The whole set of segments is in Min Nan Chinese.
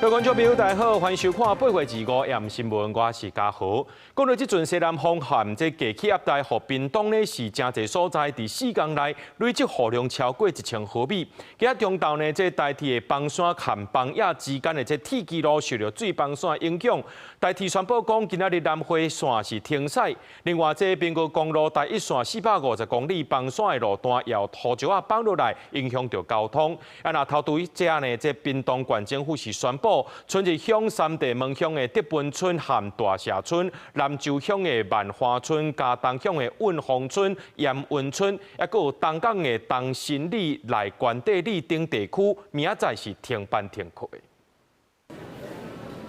各位觀眾朋友，大家好，歡迎收看8月25 AM 新聞，我是嘉豪。講到這陣西南風和這低氣壓帶，予屏東呢是誠濟所在，佇4工內累積雨量超過1000毫米。今仔中晝呢，這台鐵的枋山和枋野之間的這鐵枝路受著水崩山影響，台鐵宣布講，今仔日南迴線是停駛。另外，這屏高公路台一線450公里枋山的路段，也有土石仔崩落來，影響著交通。啊，若頭拄仔呢，這屏東縣政府是宣布，春日鄉三地門鄉的德本村和大社村、南州鄉的萬花村、嘉東鄉的運豐村、鹽運村，抑閣有東港的東新里、內關地里等地區，明仔載是停班停課的。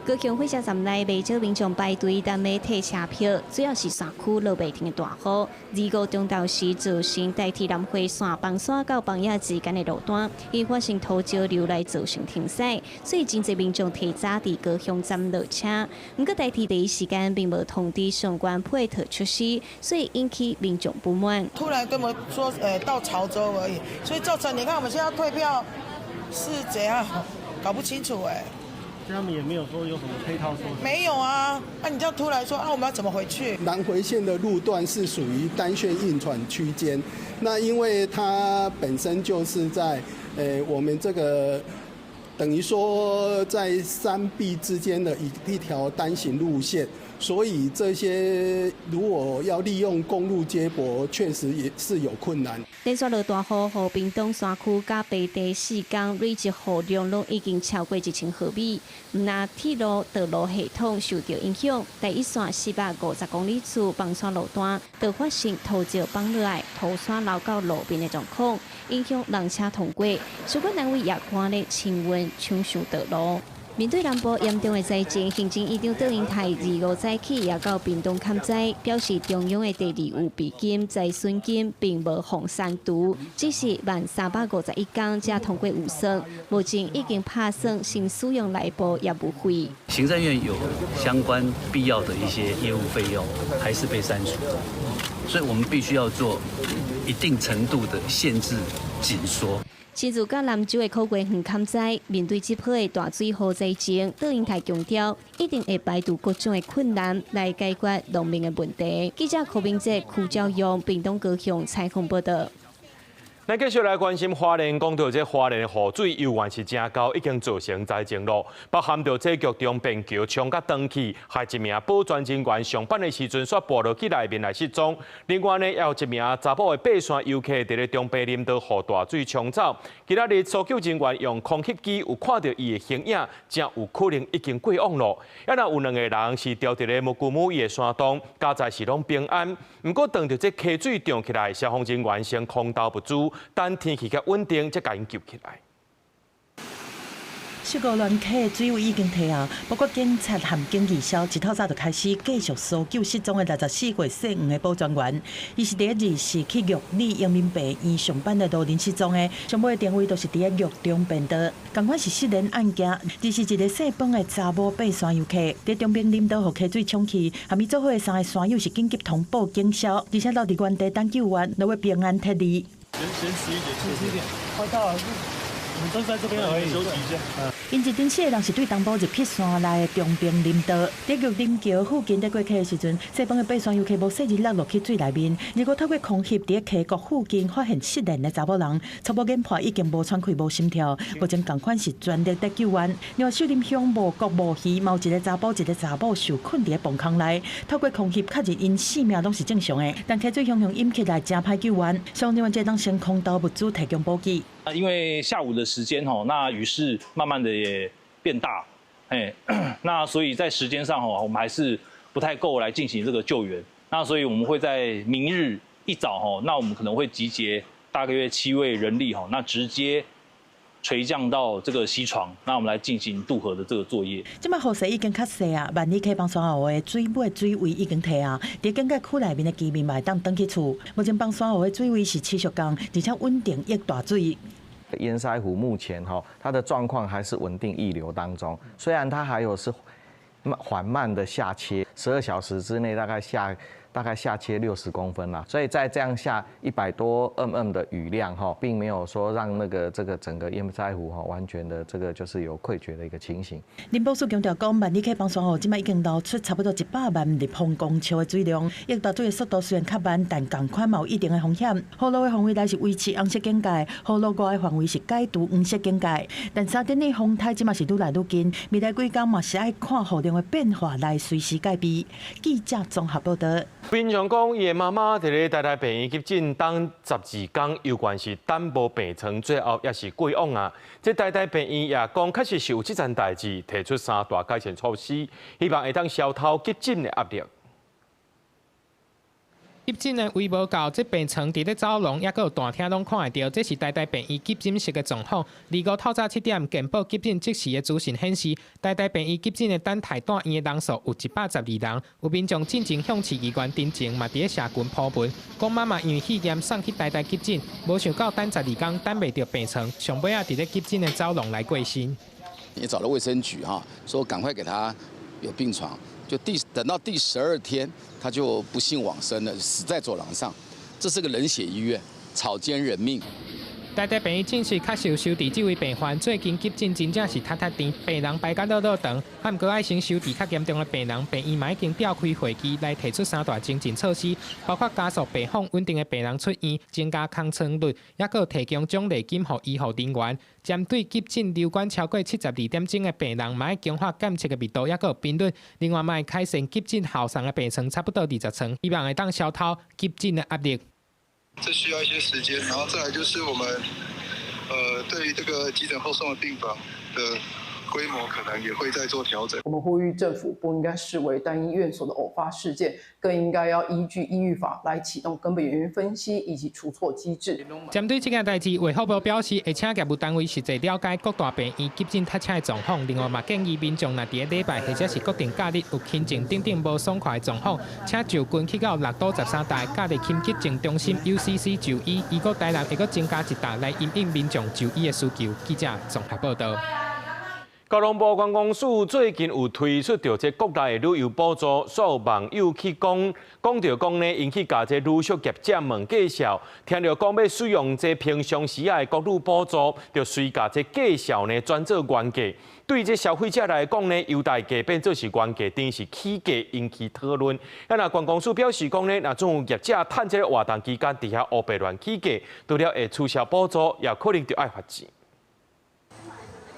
高雄火車站內袂少民眾排隊等欲退車票，主要是山區落袂停的大雨。25中晝時造成台鐵南迴線枋山到枋野之間的路段，因發生土石流來造成停駛，所以真濟民眾提早佇高雄站落車。毋過台鐵第一時間並無通知相關配套設施，所以引起民眾不滿。突然跟我們說，到潮州而已，所以造成你看我們現在退票是怎樣，搞不清楚哎。他們也沒有說有什麼配套措施。沒有啊，那你這樣突然說啊，我們要怎麼回去？南迴線的路段是屬於單線運轉區間，那因為它本身就是在我們這個等於說在山壁之間的一條單行路線，所以這些如果要利用公路接駁，確實也是有困難。連續落大雨，予屏東山區佮平地4工累積雨量攏已經超過1000毫米，毋但鐵路道路系統受著影響，台一線450公里處枋山路段，就發生土石崩落來、土山流到路面的狀況，影響人車通過。相關單位也趕咧清運搶修道路。面對南部嚴重的災情，行政院長卓榮泰25早起也到屏東勘災，表示中央的第二預備金、災損金並無予刪除，只是慢351工才通過預算，目前已經拍算先使用內部業務費。行政院有相關必要的一些業務費用，還是被刪除，所以我們必須要做一定程度的限制緊縮。親自到南州的苦瓜園勘災，面對這波的大水雨災情，卓榮泰強調，一定會排除各種的困難來解決農民的問題。記者柯明哲、柯昭勇，屏東高雄採訪報導。咱繼續來關心花蓮，講著這花蓮的雨水猶原是誠厚，已經造成災情咯。包含著這個長平橋衝甲斷去，害一名保全人員上班的時陣煞跋落去內面來失蹤。另外呢，也有一名查某的爬山遊客佇咧長白林道予大水沖走。今仔日搜救人員用空翕機有看著伊的形影，誠有可能已經過往咯。抑若有兩個人是牢佇咧木古姆伊的山洞，佳哉是攏平安。毋過當著這溪水漲起來，消防人員先空投物資，等天氣較穩定，才共𪜶救起來。秀姑巒溪水位已經退啊，不過警察和警義消一透早就開始繼續搜救失蹤的64歲姓黃的保全員。伊是佇24去玉里榮民病院上班的路人失蹤的，上尾的定位就是佇咧玉中便道。仝款是失聯案件，這是一個姓彭的查某爬山遊客，佇長平林道予溪水沖去，和伊做伙的三个山友是緊急通報警消，而且留佇原地等救援，落尾平安撤離。先先遲一點，遲一點，快到了。我們都在這邊而已，休息一下。𪜶一陣四个人是對東部入去山內的長平林道，佇玉林橋附近佇過溪的時陣，姓彭的爬山遊客無細膩落落去水內面，結果透過空翕佇咧溪谷附近發現失聯的查某人，初步研判已經無喘氣、無心跳，目前仝款是全力佇救援。另外，秀林鄉霧國霧魚，嘛有一個查埔一個查某受困佇咧崩坑內，透過空翕確認𪜶性命攏是正常的，但溪水洶湧湧起來，誠歹救援，消防人員這當先空投物資提供補給。因為下午的時間吼，那雨勢慢慢的也變大，哎，那所以在時間上吼，我們還是不太夠來進行這個救援。那所以我們會在明日一早吼，那我們可能會集結大約7位人力吼，那直接垂降到這個溪床，那我們來進行渡河的這個作業。這擺雨勢已經較細啊，萬里溪枋山湖的水尾水位已經退啊，佇警戒區內面的居民嘛會當轉去厝。目前枋山湖的水位是持續降，而且穩定抑大水。堰塞湖目前哈，它的狀況還是穩定溢流當中，雖然它還有是緩慢的下切，12小時之內大概下大概下切60公分啦，所以在這樣下100多 mm 的雨量哈，並沒有說讓那個這個整個堰塞湖哈完全的這個就是有潰決的一個情形。林博士強調講，萬里溪崩山雨這擺已經流出差不多100萬立方公尺的水量，欲達水的速度雖然較慢，但仝款嘛有一定的風險。河路的範圍內是維持紅色警戒，河路外的範圍是解除黃色警戒。但山頂的風颱這擺是愈來愈近，未來幾工嘛是愛看雨量的變化來隨時改變。記者綜合報道。民眾講，伊的媽媽佇咧台大病院急診等12工，猶原是等無病床，最後也是過往啊。這台大病院也講，確實是有這層代誌，提出三大改善措施，希望會當消除急診的壓力。急診的位無夠，這病床佇咧走廊，抑閣有大廳攏看會著。這是台大病院急診室的狀況。25透早7點，健保急診即時的資訊顯示，台大病院急診的等待住院的人數有112人。有民眾進前向市議員陳情，嘛佇咧社群 po 文，講媽媽因為肺炎送去台大急診，無想到等12工等袂著病床，上尾仔佇咧急診的走廊來過身。也找了衛生局哈，說趕快給他有病床。就等到第12天，他就不幸往生了，死在走廊上。這是個冷血醫院，草菅人命。台大病院證實確實有收治這位病患，最近急診真正是塞塞甜，病人排甲落落長。啊，毋過愛先收治較嚴重的病人，病院嘛已經調開會議來提出三大精進措施，包括加速病況穩定的病人出院，增加空床率，抑閣提供獎勵金予醫護人員。針對急診留觀超過72點鐘的病人，嘛愛強化監測的密度，抑閣頻率。另外，嘛會改善急診後送的病床，差不多20床，希望會當消除急診的壓力。這需要一些時間，然後再來就是我們，對於這個急診後送的病房的規模，可能也會再做調整。我們呼籲政府不應該視為單一院所的偶發事件，更應該要依據醫育法來啟動根本原因分析以及除錯機制。針對這件代誌，衛福部表示會請業務單位實際了解各大病院急診塞車的狀況，另外嘛建議民眾若佇咧禮拜或者是國定假日有親情等等無爽快的狀況，請就近去到六都13大假日緊急症中心 UCC 就醫。預估台南會閣增加一搭來因應民眾就醫的需求。記者綜合報道。交通部觀光署最近有推出著這國內的旅遊補助，煞有網友去講，講著講呢，𪜶去共這旅宿業者問介紹，聽著講欲使用這平常時仔的國旅補助，就隨共這介紹呢轉做原價。對這消費者來講呢，優待價變做是原價，等於是起價引起討論。啊，若觀光署表示講呢，若總有業者趁這個活動期間佇遐烏白亂起價，除了會取消補助，也可能著愛罰錢。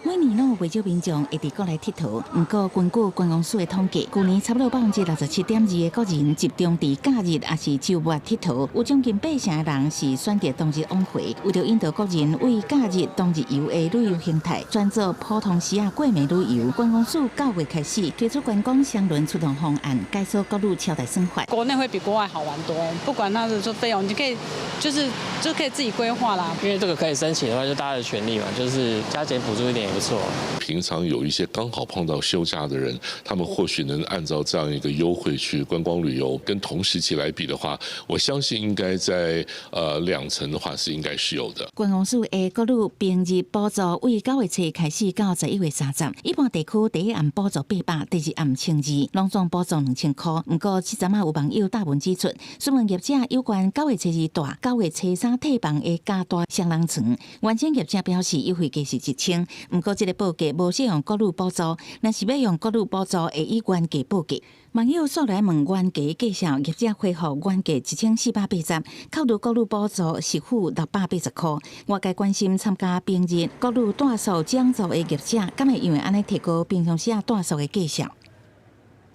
每年攏有袂少民眾會佇國內𨑨迌，毋過根據觀光署的統計，舊年差不多67.2%的國人集中佇假日抑是週末𨑨迌，有將近8成的人是選擇當日往回。為著引導國人為假日當日遊的旅遊形態，轉做普通時仔過暝旅遊，觀光署9月開始推出觀光雙輪驅動方案，解鎖國旅超大算法。國內會比國外好玩多，不管它的說費用，你可以就是就可以自己規劃啦。因為這個可以申請的話，就大家的權利嘛，就是加減補助一點也不錯。平常有一些剛好碰到休假的人，他們或許能按照這樣一個優惠去觀光旅遊，跟同時期來比的話，我相信應該在2成的話是應該是有的。觀光署的國旅平日補助為9月初開始到11月30，一般地區第一暗補助800，第二暗1200，攏總補助2000箍。毋過這陣仔有網友貼文指出，詢問業者有關9月初二住、9月初三退房的加大雙人床，原先業者表示優惠價是1000，毋過這個報價無適用國旅補助，若是欲用國旅補助，會以原價報價。網友煞來問原價介紹，業者回覆原價1480，扣除國旅補助實付680箍。外界關心參加平日國旅住宿獎座的業者，敢會因為按呢提高平常時仔住宿的價數？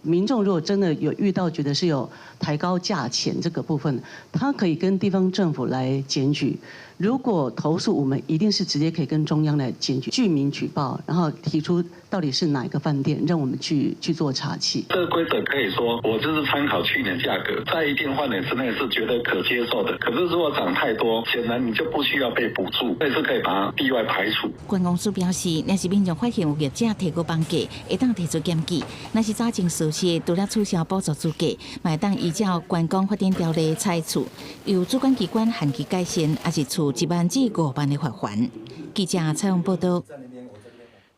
民眾如果真的有遇到覺得是有抬高價錢這個部分，他可以跟地方政府來檢舉。如果投訴，我們一定是直接可以跟中央來檢舉，具名舉報，然後提出到底是哪一個飯店，讓我們去做查緝。這個規則可以說，我就是參考去年價格，在一定範圍之內是覺得可接受的。可是如果漲太多，顯然你就不需要被補助，所以是可以把它例外排除。觀光署表示，若是民眾發現有業者提高房價，會當提出檢舉；若是查證屬實，除了取消補助資格，嘛會當依照觀光發展條例採取，由主管機關限期改善，抑是處1萬至5萬的罰鍰。記者採訪報道。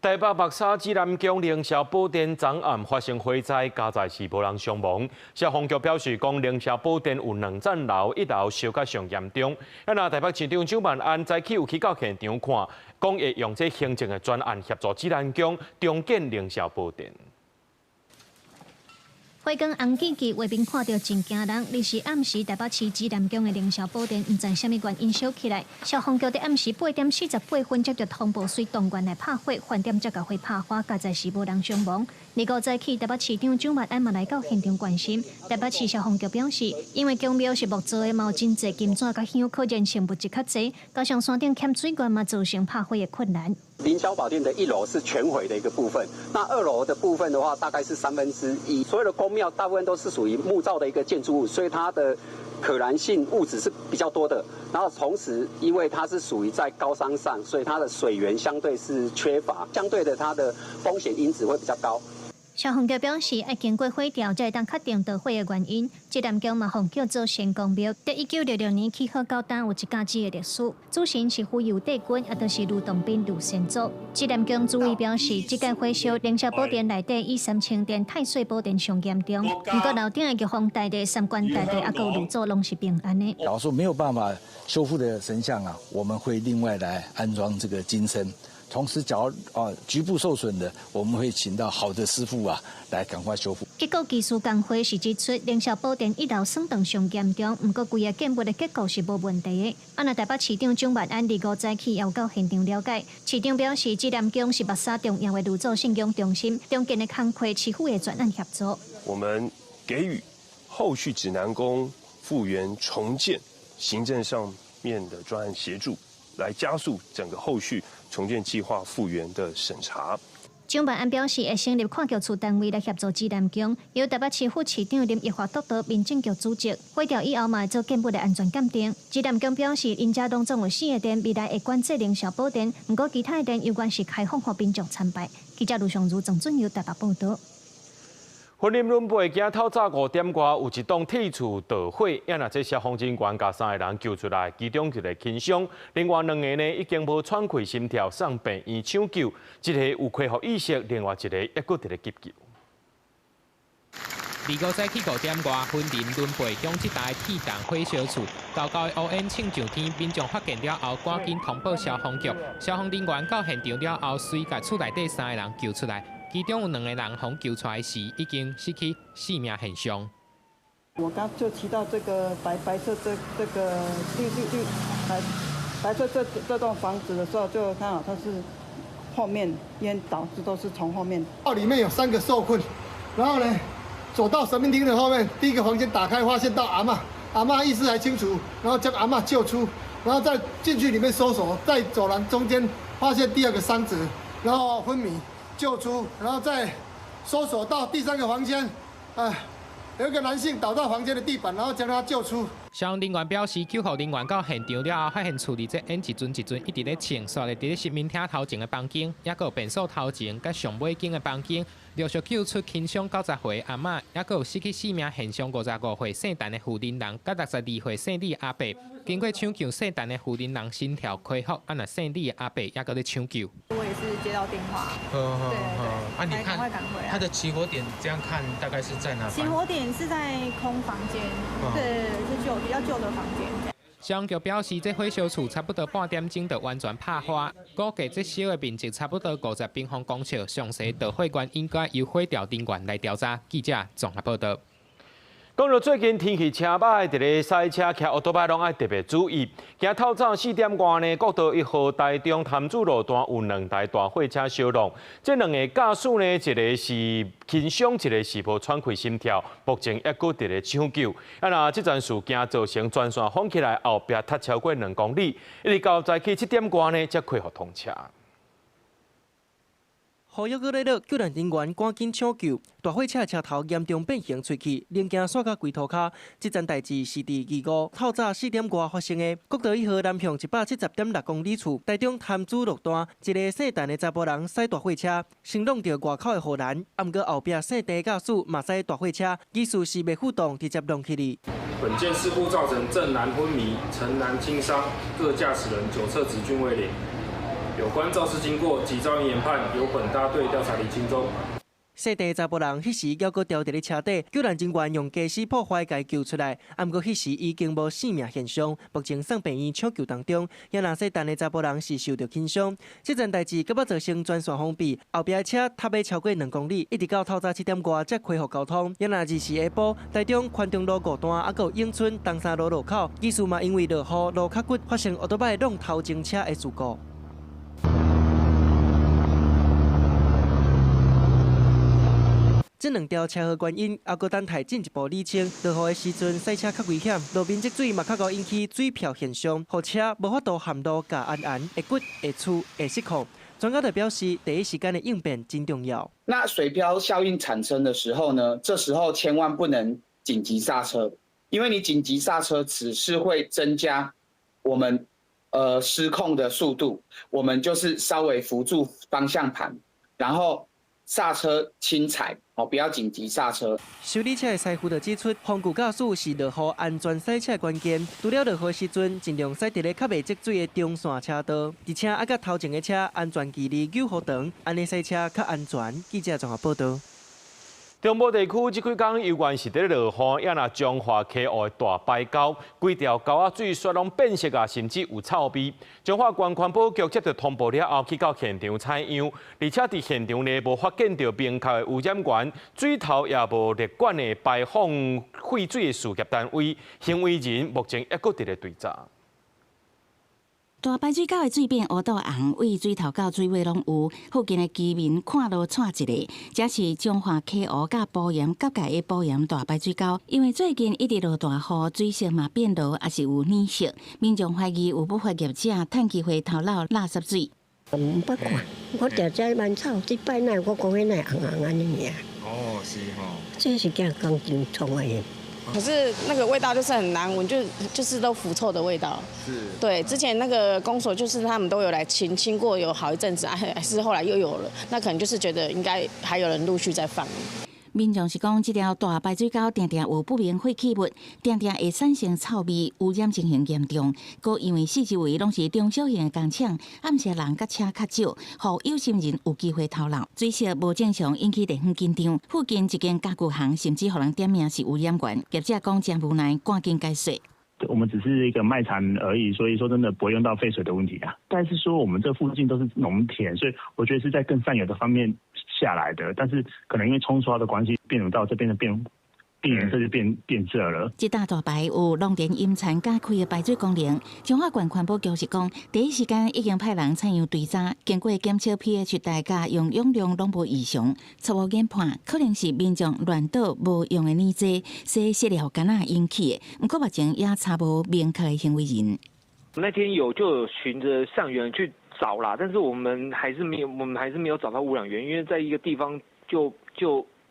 台北木柵紫南宮凌霄寶殿昨暗發生火災，佳哉是無人傷亡。消防局表示，講凌霄寶殿有兩層樓，一樓燒甲上嚴重。啊，若台北市長蔣萬安早起有去到現場看，講會用這行政的專案協助紫南宮重建凌霄寶殿。火光紅記記，畫面看著真驚人。彼時暗時台北市紫南宮的凌霄寶殿，毋知啥物原因燒起來。消防局佇暗時8點48分接著通報，隨動員來拍火，飯店才共火拍花，佳哉是無人傷亡。25早起，台北市長蔣萬安嘛來到現場關心。台北市消防局表示，因為宮廟是木造的，嘛有真濟金紙佮香，可燃性物質較濟，加上山頂欠水源嘛，造成拍火的困難。凌霄寶殿的一樓是全毀的一個部分，那二樓的部分的話，大概是1/3。所有的宮廟大部分都是屬於木造的一個建築物，所以它的可燃性物質是比較多的。然後同時，因為它是屬於在高山上，所以它的水源相對是缺乏，相對的它的風險因子會比較高。消防局表示，愛經過火調，才會當確定著火的原因。紫南宮嘛，奉叫做仙公廟，佇1966年起好到今有一甲子的歷史。主神是浮游帝君，也就是呂洞賓呂神祖。紫南宮主委表示，這屆火燒凌霄寶殿內底以三清殿、太歲寶殿上嚴重，毋過樓頂的玉皇大帝、三官大帝抑閣呂祖攏是平安的。假如說沒有辦法修復的神像啊，我們會另外來安裝這個金身。同時，假如啊局部受損的，我們會請到好的師傅啊來趕快修復。結構技師工會是指出，凌霄寶殿一樓損斷上嚴重，毋過規个建物的結構是無問題的。啊，若台北市長蔣萬安25早起有到現場了解，市長表示，紫南宮是木柵重要的呂祖信仰中心，重建的工課市府會專案協助。我們給予後續紫南宮復原重建行政上面的專案協助，來加速整個後續重建計劃復原的審查。蔣萬安表示，會成立跨局處單位來協助紫南宮，由台北市副市長林奕華督導民政局組織，火調以後嘛會做建物的安全鑑定。紫南宮表示，𪜶遮攏總有四个殿，未來會管制凌霄寶殿，毋過其他的殿猶原是開放予民眾參拜。記者盧尚如、鄭俊佑台北報導。雲林崙背今透早5點外，有一棟鐵厝著火，啊若這消防人員共三个人救出來，其中一个輕傷，另外兩个呢已經無喘氣心跳，送病院搶救，一个有恢復意識，另外一个猶閣佇咧急救。25早起5點外，雲林崙背鄉這台鐵棟火燒厝，高高的烏煙衝上天，民眾發現了後，趕緊通報消防局。消防人員到現場了後，隨共厝內底三个人救出來。其中有兩个人予救出來時已經失去生命現象。我剛就騎到這個白白色這這個綠綠綠白白色這這棟房子的時候，就看好它是後面煙導致都是從後面。到裡面有三個受困，然後呢，走到神明廳的後面，第一個房間打開，發現到阿嬤，阿嬤意識還清楚，然後將阿嬤救出，然後再進去裡面搜索，在走廊中間發現第二個傷者，然後昏迷。救出，然後再搜索到第三個房間，哎，有一個男性倒到房間的地板，然後將他救出。消防人員表示，救護人員到現場了後，發現厝裡這煙一陣一陣一直咧衝，紲咧佇咧神明廳頭前的房間，抑閣有便所頭前佮上尾間的房間，陸續救出輕傷90歲阿嬤，抑閣有失去生命現象55歲姓陳的婦人人，佮62歲姓李阿伯。經過搶救，姓陳的婦人人心跳恢復，啊，若姓李的阿伯猶閣咧搶救。我也是接到電話，對對對，啊，你看，它的起火點這樣看大概是在哪？起火點是在空房間，對，是舊比較舊的房間。消防局表示，這火燒厝差不多半點鐘就完全拍花，估計這燒的面積差不多50平方公尺。詳細著火源應該由火調人員來調查。記者綜合報導。講到最近天氣車歹，佇咧駛車騎歐多擺攏愛特別注意。今透早4點外呢，國道1號台中潭子路段有兩台大貨車相撞，這兩個駕駛呢，一个是輕傷，一个是無喘氣心跳，目前猶閣佇咧搶救。啊，若這樁事件造成全線封起來，後壁塞超過2公里，一直到早起7點外呢，才恢復通車。雨猶閣咧落，救援人員趕緊搶救，大貨車車頭嚴重變形碎去，零件散甲規塗跤。這樁代誌是佇25透早4點外發生的。國道1號南向170.6公里處，台中潭子路段，一个姓陳的查埔人駛大貨車，先挵著外口的護欄，啊，毋過後壁姓鄭駕駛嘛駛大貨車，疑似是袂負重，直接挵去哩。本件事故造成鄭男昏迷、陳男輕傷，各駕駛人酒測值均為零。有關肇事經過及肇因研判，由本大隊調查釐清中。細塊查埔人彼時猶閣牢佇咧車底，救援人員用家私破壞共伊救出來，啊，毋過彼時已經無性命現象，目前送病院搶救當中。也若細陳的查埔人是受著輕傷。這件代誌閣欲造成全線封閉，後壁的車塌欲超過2公里，一直到透早7點外才恢復交通。也若二四下晡，台中寬中路5段啊，閣有永春東山路路口，疑似嘛因為落雨路較骨，發生歐多擺挵頭前車的事故。這兩條車禍原因，猶閣等待進一步釐清。落雨的時陣，賽車較危險，路面積水嘛較會引起水漂現象，予車無法度陷路共安安，會骨會出會失控。專家就表示，第一時間的應變真重要。那水漂效應產生的時候呢？這時候千萬不能緊急剎車，因為你緊急剎車只是會增加我們失控的速度。我們就是稍微扶住方向盤，然後剎車輕踩，哦，不要緊急剎車。修理車的師傅就指出，防具駕駛是落雨安全駛車的關鍵。除了落雨的時陣，盡量駛佇咧較袂積水的中線車道，而且愛佮頭前的車安全距離留予長，按呢駛車較安全。記者綜合報導。中部地區這幾工猶原是佇咧落雨，也若彰化溪湖的大排溝，規條溝仔水煞攏變色啊，甚至有臭味。彰化縣環保局接到通報了後，去到現場採樣，而且佇現場呢無發現著明確的污染源，水頭也無列管的排放廢水的事業單位，行為人目前猶閣佇咧追查。大排水溝的水變烏肚紅，對水頭到水尾攏有。附近的居民看都掣一下，這是彰化溪湖佮埔鹽結界的埔鹽大排水溝，因為最近一直落大雨，水色嘛變濁，也是有泥色。民眾懷疑有不法業者趁機會偷漏垃圾水。毋捌看，我佇遮蠻臭，這擺哪我講彼哪紅紅按呢爾。哦，是吼。這是驚工廠創的。可是那個味道就是很難聞，就是都腐臭的味道。是。對，之前那個公所就是他們都有來清清過，有好一陣子，還是後來又有了，那可能就是覺得應該還有人陸續在放。民眾是講，這條大排水溝定定有不明廢棄物，定定會產生臭味，污染情形嚴重。閣因為四周圍攏是中小型的工廠，暗時人佮車較少，予有心人有機會偷漏。水色無正常，引起地方緊張。附近一間家具行甚至予人點名是污染源，業者講誠無奈，趕緊解說。我們只是一個賣場而已，所以說真的不會用到廢水的問題啊。但是說我們這附近都是農田，所以我覺得是在更上游的方面下來的，但是可能因為沖刷的關係，變到這邊的變變顏色就變變色了。這大大排有農田陰田加開的排水功能。彰化縣環保局是講，第一時間已經派人採樣追查，經過檢測 pH 值佮溶氧量攏無異常，初步研判可能是民眾亂倒無用的奶劑、洗塑料罐仔引起的。毋過目前也查無明確的行為人。那天就有循著上源去找啦，但是我們還是沒有，我們還是沒有找到污染源，因為在一個地方就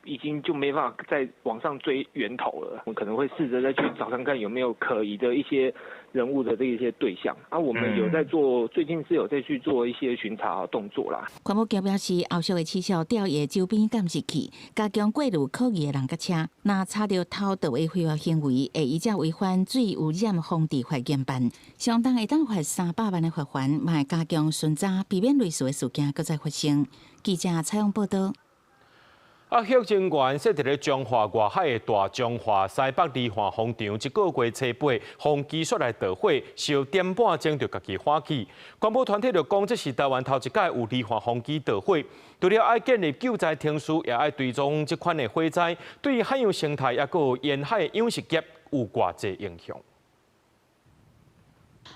已經就沒辦法再往上追源頭了。我們可能會試着再去找看看有沒有可疑的一些人物的這一些對象。啊，我們有在做，最近是有在去做一些巡查動作啦。環保局表示，後續會取消調查周邊監視器，加強過濾可疑的人佮車。若查著偷倒的非法行為，會依照違反水污染防治法嚴辦，相當會當罰300萬的罰鍰，嘛會加強巡查，避免類似的事件閣再發生。記者採訪報導。啊，協人員設佇咧彰化外海的大彰化西北離岸風場，這個月初八，風機煞來著火，燒點半鐘就家己火去。環保團體就講，這是台灣頭一擺有離岸風機著火，除了愛建立救災程序，也愛追蹤這款的火災對海洋生態，抑閣有沿海養殖業有偌濟影響。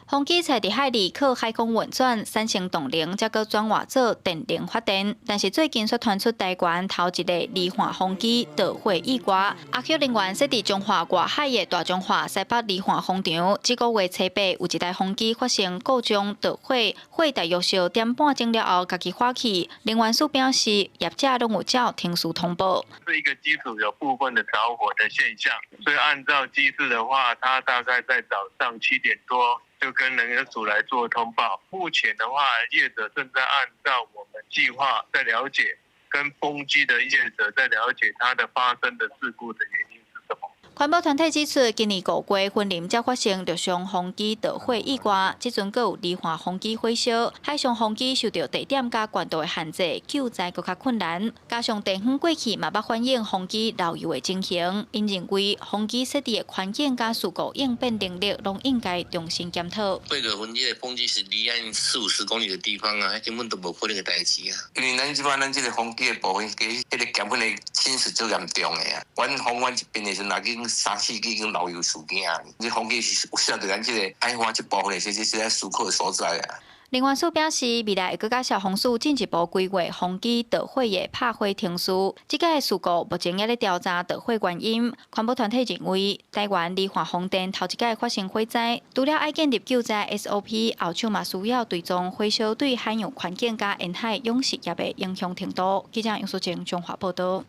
風機採佇海裡靠海風運轉，產生動能，才閣轉化做電能發電。但是最近卻傳出台灣頭一個離岸風機著火意外。阿 Q 人員設佇彰化外海的大彰化西北離岸風場，這個月初八有一台風機發生故障著火，火大約燒點半鐘了後，家己火去。能源署表示，業者攏有照程序通報。這一個機組有部分的著火的現象，所以按照機制的話，它大概在早上7點多。就跟能源署來做通報。目前的話，業者正在按照我們計劃在了解，跟風機的業者在了解它的發生的事故的原因是什麼。環保團體指出，今年5月雲林才發生陸上風機導火意外，這陣閣有離岸風機火燒，海上風機受著地點佮高度的限制，救災閣較困難。加上地方過去嘛捌反映風機漏油的情形，𪜶認為風機設置的環境佮事故應變能力，攏應該重新檢討。八月份這個風機是離岸40-50公里的地方啊，根本都無可能的代誌啊。因為咱這擺咱這個風機的部分，其實彼個鹽分的侵蝕足嚴重的啊。阮風阮這邊的時陣，已經3-4支已經漏油事件啊！這風機是有涉及咱這個海岸這部分的，這是咱思考的所在啊。能源署表示，未來會閣佮消防署進一步規劃風機導火的拍火程序。這擺事故目前猶咧調查導火原因。環保團體認為，台灣離岸風電頭一擺發生火災，除了愛建立救災 SOP，後手嘛需要追蹤火燒對海洋環境佮沿海養殖業的影響程度。記者楊淑靜綜合報導。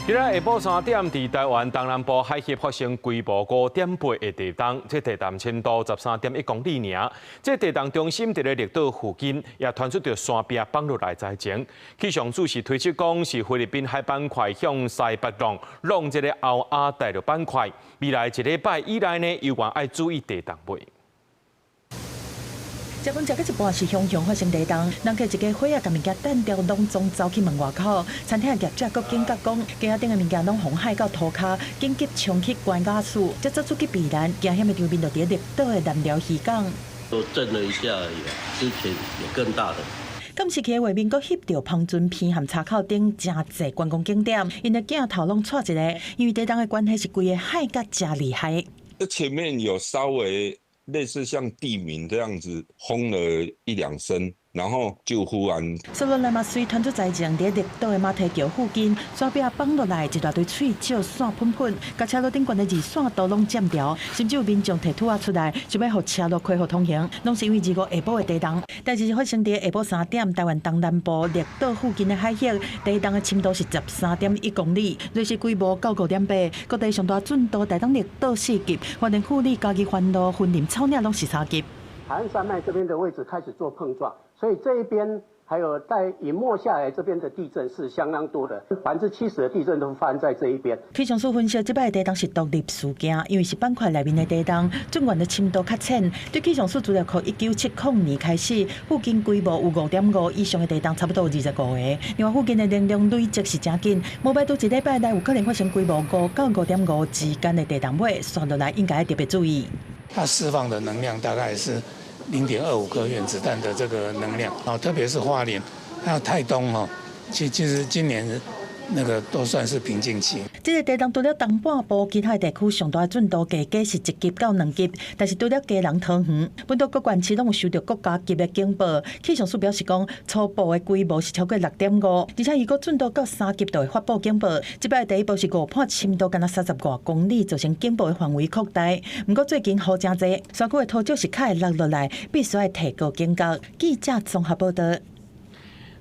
今仔下晡3點，佇台灣東南部海域發生規模5.8的地動，這地動深度13.1公里爾。這地動中心佇咧綠島附近，也傳出著山壁放落來災情。氣象署是推測講，是菲律賓海板塊向西北浪弄這個歐亞大陸板塊。未來一禮拜以內呢，猶原愛注意地動尾。食飯食到一半是雄雄發生地動，人客一家伙仔共物件搙著，攏總走去門外口。餐廳的業者閣警覺講，街仔頂的物件攏予海到塗跤，緊急衝去關瓦室，才走出去避難。驚險的場面就佇綠島的南寮漁港。都震了一下而已，之前有更大的。監視器的畫面閣翕著芳村鼻和岔口頂誠濟觀光景點，𪜶的鏡頭攏掣一个，因為地動的關係是規个海甲誠厲害。這前面有稍微類似像地鳴這樣子轟了一兩聲，然後就忽然。說落來嘛，隨傳出災情，佇綠島的馬蹄橋附近，山壁放落來一大堆碎石線噴噴，共車路頂懸的二線道攏佔掉，甚至有民眾提土仔出來，想欲予車路恢復通行，攏是因為25下晡的地動。代誌是發生佇下晡3點，台灣東南部綠島附近的海域，地動的深度是13.1公里，芮氏規模到5.8，各地上大震度台東綠島4級，花蓮富里、嘉義番路、雲林草嶺攏是3級。海岸山脈這邊的位置開始做碰撞，所以這一邊還有在隱沒下來這邊的地震是相當多的，70%的地震都發生在這一邊。氣象署分析，這擺地動是獨立事件，因為是板塊內面的地動，震源的深度較淺。對氣象署資料庫，1970年開始，附近規模有5.5以上的地動，差不多有25個。另外，附近的能量累積是誠緊，無排除一禮拜內有可能發生規模5到5.5之間的地動尾，紲落來應該特別注意。它釋放的能量大概是0.25顆原子彈的這個能量，啊，特別是花蓮，還有台東哦，其實今年那個都算是平靜期。這個地動除了東半部，其他地區上大震度計計是1級到2級，但是除了基隆桃園，本島各縣市攏有收到國家級的警報。氣象署表示講，初步的規模是超過6.5，而且如果震度到3級就會發布警報。這擺第一步是誤判深度，干焦30外公里，造成警報的範圍擴大。毋過最近雨誠濟，山區的土石是較會落落來，必須愛提高警覺。記者綜合報導。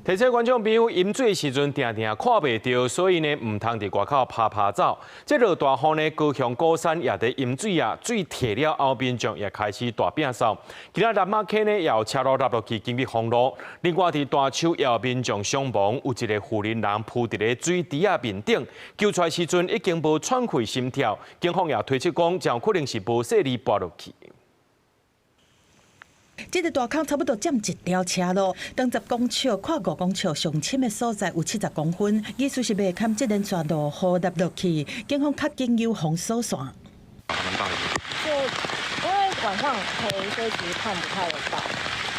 提醒觀眾朋友，飲水時陣定定看袂著，所以呢，毋通佇外口拍拍走。這落大雨呢，高雄鼓山也佇淹水啊，水退了後，民眾也開始大變數。今仔南馬溪呢，也有車路落落去，緊急封路。另外，佇大樹也有民眾傷亡，有一個婦人人浮佇咧水池仔面頂，救出來時陣已經無喘氣心跳，警方也推測講，真有可能是無細膩跋落去。這個大坑差不多佔一條車路，長10公尺，闊5公尺，上深的所在有70公分。意思是袂堪這連續落雨落落去，警方較緊有封鎖線。就因為晚上黑，所以其實看不太得到，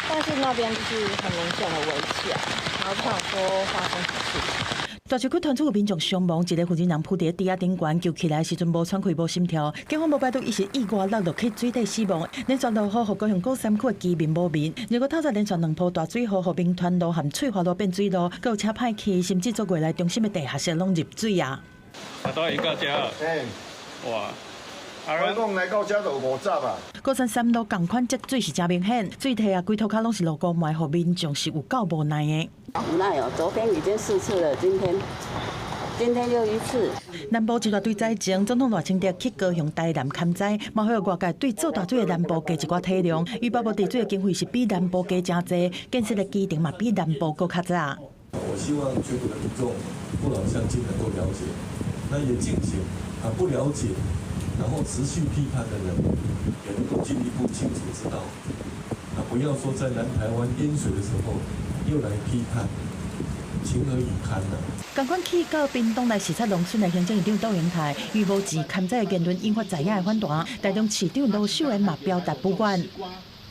但是那邊就是很明顯的圍起來，然後不想說發生什麼事情。大樹區傳出有民眾傷亡，一個婦人浮佇池仔頂懸，救起來時陣無喘氣、無心跳，警方無排除伊是意外落落去水底死亡。連續落雨，予高雄鼓山區的居民無眠。如果透早連續2波大水雨，予民團路和翠華路變水路，閣有車歹去，甚至做月來中心的地下室攏入水啊！啊，都會到遮。欸，哇！我講來到遮就50啊。鼓山3路仝款積水是誠明顯，水退啊，規塗跤攏是落雨埋，予民眾是有夠無奈的。無奈哦，昨天已經4次了，今天又一次。南部一大堆災情，總統賴清德去高雄、台南勘災，嘛予外界對做大水的南部加一寡體諒。預報無治水的經費是比南部加誠濟，建設的基程嘛比南部閣較早。我希望全國的民眾父老鄉親能夠了解，那也敬請啊不了解，然後持續批判的人，也能夠進一步清楚知道，啊不要說在南台灣淹水的時候又來批判，情何以堪呢？仝款去到屏東來視察農村的行政院長竇榮泰，伊無錢勘災的言論引發在野的反彈。台中市長盧秀燕嘛表達不滿，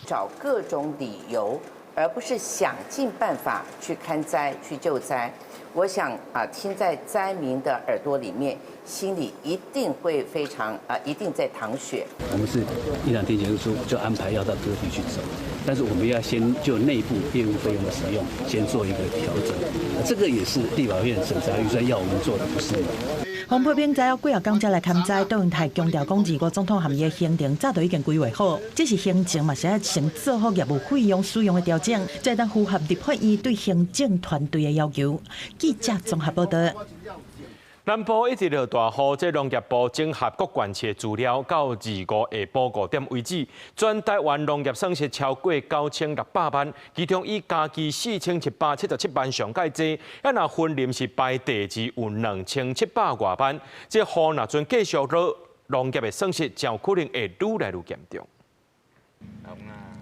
找各種理由，而不是想盡辦法去勘災、去救災。我想啊，聽在災民的耳朵裡面，心裡一定會非常啊，一定在淌血。我們是一兩天結束就安排要到各地去走，但是我們要先就內部業務費用的使用先做一個調整，這個也是立法院審查預算要我們做的，不是嗎？洪培明知影幾仔工才來勘災，竇榮泰強調講，二五總統和伊的行程早就已經規劃好，只是行政嘛是愛先做好業務費用使用的調整，才當符合立法院對行政團隊的要求。記者綜合報道。南部一直落大雨，這農業部整合各縣市資料，到25下晡5點為止，全台灣農業損失超過9600萬，其中以嘉義4777萬上蓋濟，啊若雲林是排第二，有2700外萬。這雨若陣繼續落，農業的損失真有可能會愈來愈嚴重。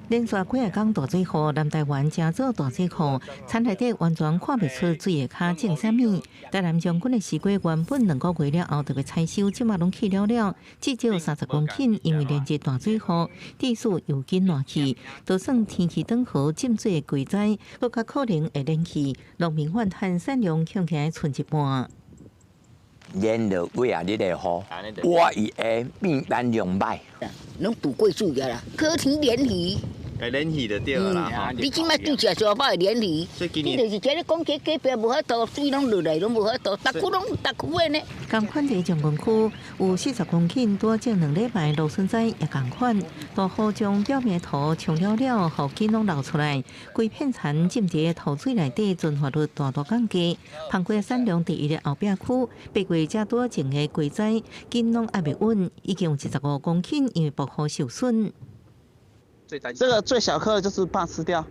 連續幾仔工大水雨，南台灣誠做大水庫，田內底完全看袂出水下跤種啥物。台南將軍的西瓜原本2個月了後就欲採收，這馬攏去了了，至少30公頃，因為連日大水雨，地勢又緊爛去，就算天氣轉好，浸水的季災，閣較可能會連去，農民怨嘆產量恐驚賰一半。連落幾仔日的雨，我伊會變產量歹。攏渡過水啊啦，靠天連魚。會連魚就對啦。你這擺對食沙擺會連魚。你就是這咧講，這隔壁無法度，水攏落來攏無法度，逐區攏逐區的呢。仝款佇將軍區有40公頃，拄種2禮拜蘆筍仔也仝款，大雨將表面土沖了了，予根攏流出來，規片田浸佇土水內底，存活率大大降低。番瓜產量第一的後壁區，8月才拄種的瓜仔，根攏猶未穩，已經有25公頃因為暴雨受損。這個最小顆的就是怕吃掉，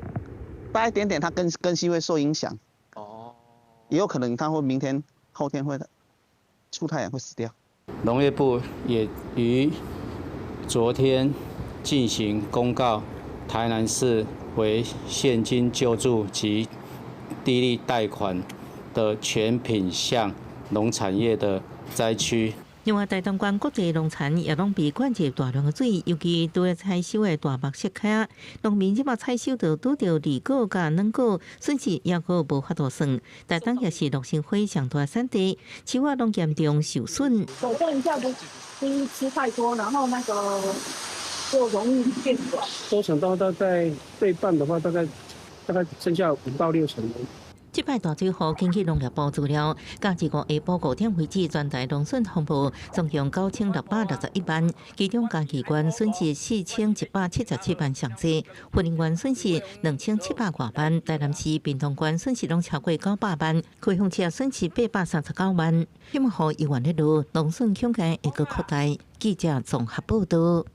大一點點它根系會受影響。哦，也有可能它會明天、後天會出太陽會死掉。農業部也於昨天進行公告，台南市為現金救助及低利貸款的全品項農產業的災區。另外，台東縣各地農田也攏被灌入大量的水，尤其拄咧採收的大麥雪茄，農民這擺採收就拄著二果佮軟果，損失猶閣無法度算。台東也是洛神花上大產地，樹仔攏嚴重受損。手動一下不吃吃太多，然後那個就容易變軟。收成到大概對半的話，大概剩下5到6成。這擺大水雨，根據農業部資料，到25下晡5點為止，全台農損風暴總共9661萬，其中嘉義縣損失4177萬上濟，雲林縣損失2700外萬，台南市、屏東縣損失攏超過900萬，高雄市損失839萬。希望雨猶原咧落，農損恐驚會閣擴大。記者綜合報導。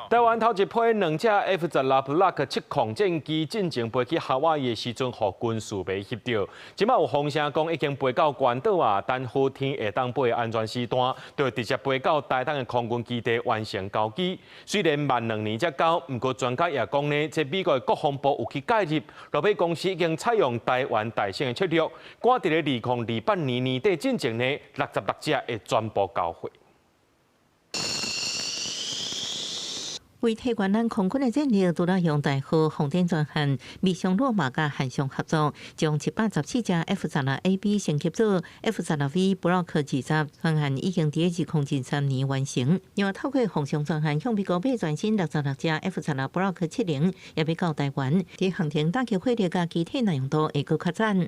台灣頭一批兩架 F-16 Block 七空戰機進前飛去夏威夷的時陣，予軍事迷翕著。這擺有風聲講已經飛到關島啊，等好天會當飛安全時段，就直接飛到台東的空軍基地完成交機。雖然慢2年才到，毋過專家也講呢，這美國的國防部有去介入，落尾公司已經採用台灣代先的策略，趕佇咧2028年年底進前呢，66架會全部交貨。為提懸咱空軍的戰力，除了用代號紅點專案，密上羅馬佮韓商合作，將114架 F-16AB 升級做 F-16V Block 20專案，已經佇2023年完成。另外，透過紅上專案向美國買全新66架 F-16 Block 70，也欲到台灣，佇航天打擊火力佮機體耐用度會閣較讚。